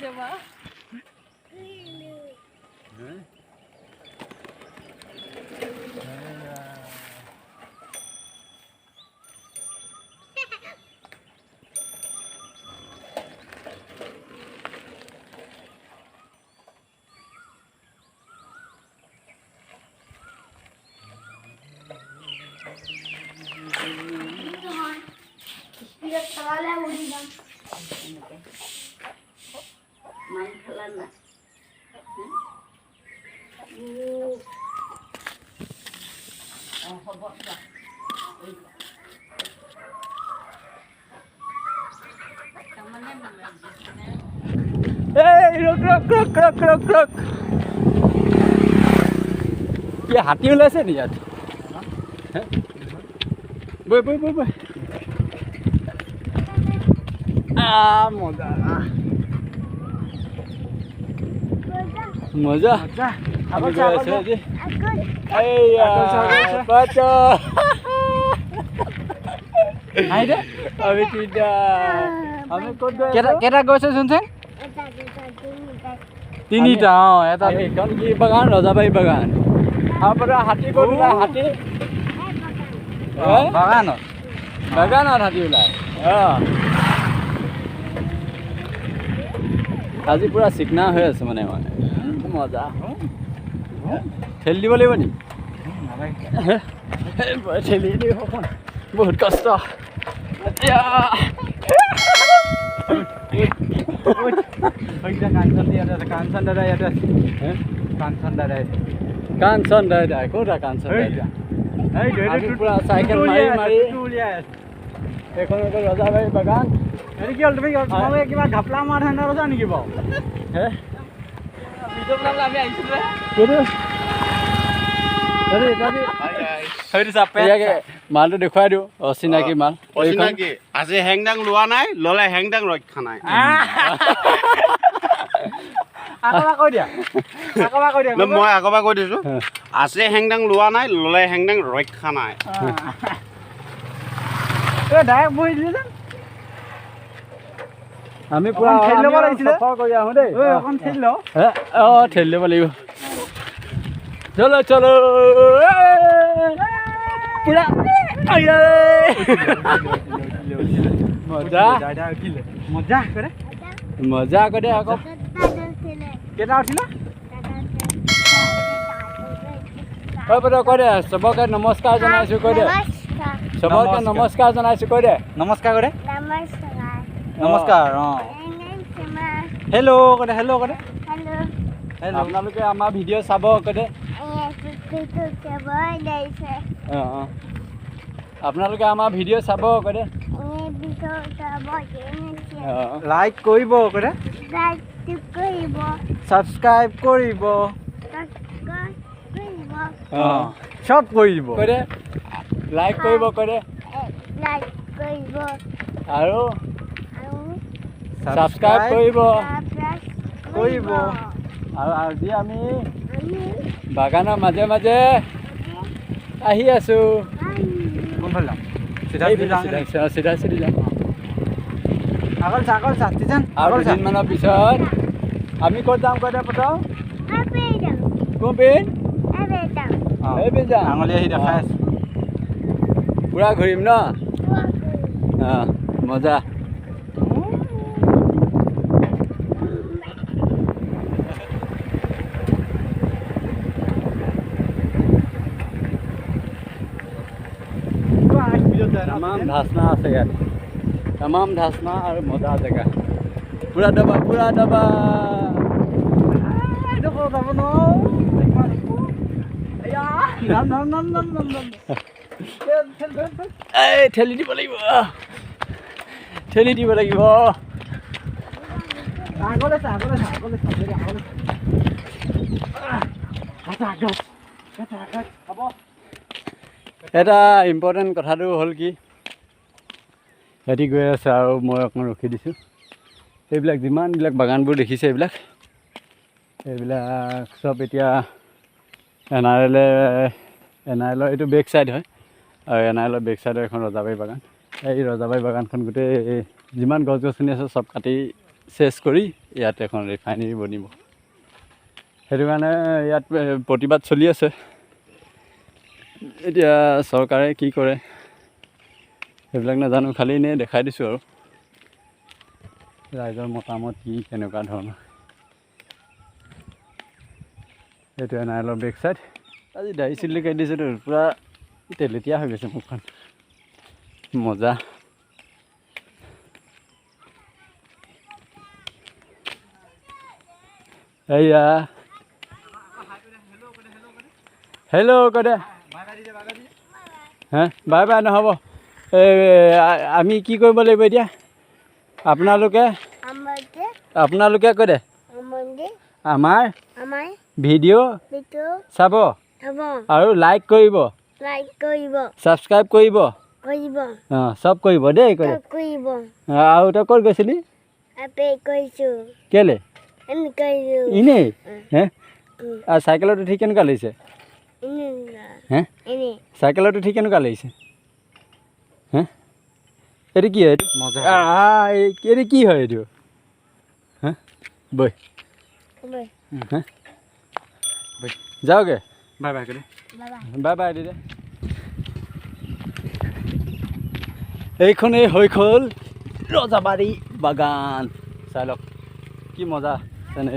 এই, rock rock rock rock rock rock. কি হাতী ওলাইছে নি ইয়াত? হে? বৈ বৈ বৈ বৈ। মজা মজা। আমি গৈ আছো আজি। এইয়া পাতো। হাঁহি দে। আমি তিনিটা, আমি ক'ত গৈ কেইটা আছো? কেইটা গৈছে শুনচোন? তিনিটা। অঁ, এটা। এইখন কি বাগান? ৰজাবাৰী বাগান। আমাৰ পৰা হাতী ক'ত ওলাই? হাতী? অঁ, বাগানত। বাগানত হাতী ওলাই। অঁ, আজি পুৰা চিকনা হৈ আছে। মানে মানে মজা। ঠেলি দিব লাগিব নি? ঠেলি দিব অকণ, বহুত কষ্ট এতিয়া। কাঞ্চন ইয়াতে আছে। কাঞ্চন দাদা ইয়াতে আছে। হে? কাঞ্চন দাদা ইয়াতে। কাঞ্চন দাদা ক'ত? কাঞ্চন দাদা। আমি পুৰা চাইকেল মাৰি মাৰি। উলিয়াই আছে। এইখন হৈছে ৰজাবাৰী বাগান। এইটো কি হ'ল? তুমি তোমালোকে কিবা ঘাপলা মৰা ধান্দা আছা নেকি বাৰু? হে? ভিডিঅ' বনাবলৈ আমি আহিছিলোঁ। কোনটো? ইয়াকে মালটো দেখুৱাই দিওঁ, অচিনাকি মাল এইখন। অচিনাকি আজি হেংদাং লোৱা নাই, ল'লে হেংদাং ৰক্ষা নাই। আকৌ এবাৰ কৈ দিয়া, আকৌ এবাৰ কৈ দিয়া। মই আকৌ এবাৰ কৈ দিছোঁ, আজি হেংদাং লোৱা নাই, ল'লে হেংদাং ৰক্ষা নাই। এই ডাইৰেক্ট বহি দিলি যেন। আমি পুৰা অকণ ঠেলি ল'ব লাগিছিলে। চফা কৰি আহোঁ দেই। ঐ, অকণ ঠেলি ল। হে? অঁ, ঠেলি ল'ব লাগিব। চলো চলো, পুৰা আইয়া। মজা। উঠিলে মজা কৰে। মজা আকৌ দে আকৌ। কেইটা উঠিলে? ঐ পদ, কৈ দে, চবকে নমস্কাৰ জনাইছোঁ কৈ দে। চবকে নমস্কাৰ জনাইছোঁ কৈ দে। নমস্কাৰ কৰে। নমস্কাৰ। অঁ, হেল্ল' কৈ দে, হেল্ল' কৈ দে। হেল্ল'। আপোনালোকে আমাৰ ভিডিঅ' চাব কৈ দে। অঁ অঁ আপোনালোকে আমাৰ ভিডিঅ' চাব কৈ দে। অঁ। লাইক কৰিব কৈ দে, ছাবস্ক্ৰাইব কৰিব। অঁ। চব কৰিব। কৈ দে, লাইক কৰিব কৈ দে আৰু ছাবস্ক্ৰাইব কৰিব। কৰিব। আৰু আজি আমি বাগানৰ মাজে মাজে আহি আছোঁ। কোনফালে যাম? চিধা এইফালে। চিধি যাওঁ। চিধা চিধা চিধি যাম। আগল চা, আগল চা তিজন। আৰু আগল চা। দুদিনমানৰ পিছত আমি ক'ত যাম কৈ দে পতাও। কোন? অঁ। এই পিন যাম। আঙুলি আহি দেখাই আছে। পুৰা ঘূৰিম ন? অঁ, মজা। তামাম ধাচনা আছে ইয়াত, তামাম ধাচনা আৰু মজা জেগা। পুৰা দবা, পুৰা দবা। যাব নোৱাৰো। নাম নাম নাম নাম নাম নাম। এই ঠেলি দিব লাগিব, ঠেলি দিব লাগিব। আগলে চা, আগলে চা, আগলে চা, আগলে চা, আগত আগত হ'ব। এটা ইম্পৰ্টেণ্ট কথাটো হ'ল কি, সিহঁতি গৈ আছে আৰু মই অকণমান ৰখি দিছোঁ। এইবিলাক যিমানবিলাক বাগানবোৰ দেখিছে, এইবিলাক চব এতিয়া এন আৰ এলে, এন আৰ এলৰ এইটো বেক চাইড হয় আৰু এন আৰ এলৰ বেক চাইডৰ এখন ৰজাবাৰী বাগান। এই ৰজাবাৰী বাগানখন গোটেই যিমান গছ গছনি আছে চব কাটি চেচ কৰি ইয়াত এখন ৰিফাইনেৰী বনিব। সেইটো কাৰণে ইয়াত প্ৰতিবাদ চলি আছে। এতিয়া চৰকাৰে কি কৰে সেইবিলাক নাজানো, খালি এনেই দেখাই দিছোঁ আৰু ৰাইজৰ মতামত কি, কেনেকুৱা ধৰণৰ। এইটো এন আৰ এলৰ বেক চাইড। আজি দাড়ি চুলি কাটি দিছোঁতো, পূৰা তেলেতীয়া হৈ গৈছে মুখখন। মজা। এইয়া হেল্ল' কৈ দে। হে, বাই বাই নহ'ব। এই আমি কি কৰিব লাগিব এতিয়া? আপোনালোকে আপোনালোকে কৈ দে, আমাৰ ভিডিঅ' চাব আৰু লাইক কৰিব, ছাবস্ক্ৰাইব কৰিব, অঁ, চব কৰিব দেই, কৈ দে। আৰু তই ক'ত গৈছিলি? কেলৈ এনেই? হে, আৰু চাইকেলত উঠি কেনেকুৱা লাগিছে? হে, চাইকেলত উঠি কেনেকুৱা লাগিছে? হে, এইটো কি হয়? মজা। এইটো কি হয় এইটো? হে, বৈ হে, যাওঁগৈ। বাই বাই কৰি। Bye bye দিদে। এইখনেই হৈ গ'ল ৰজাবাৰী বাগান। চাই লওক কি মজা। তেনে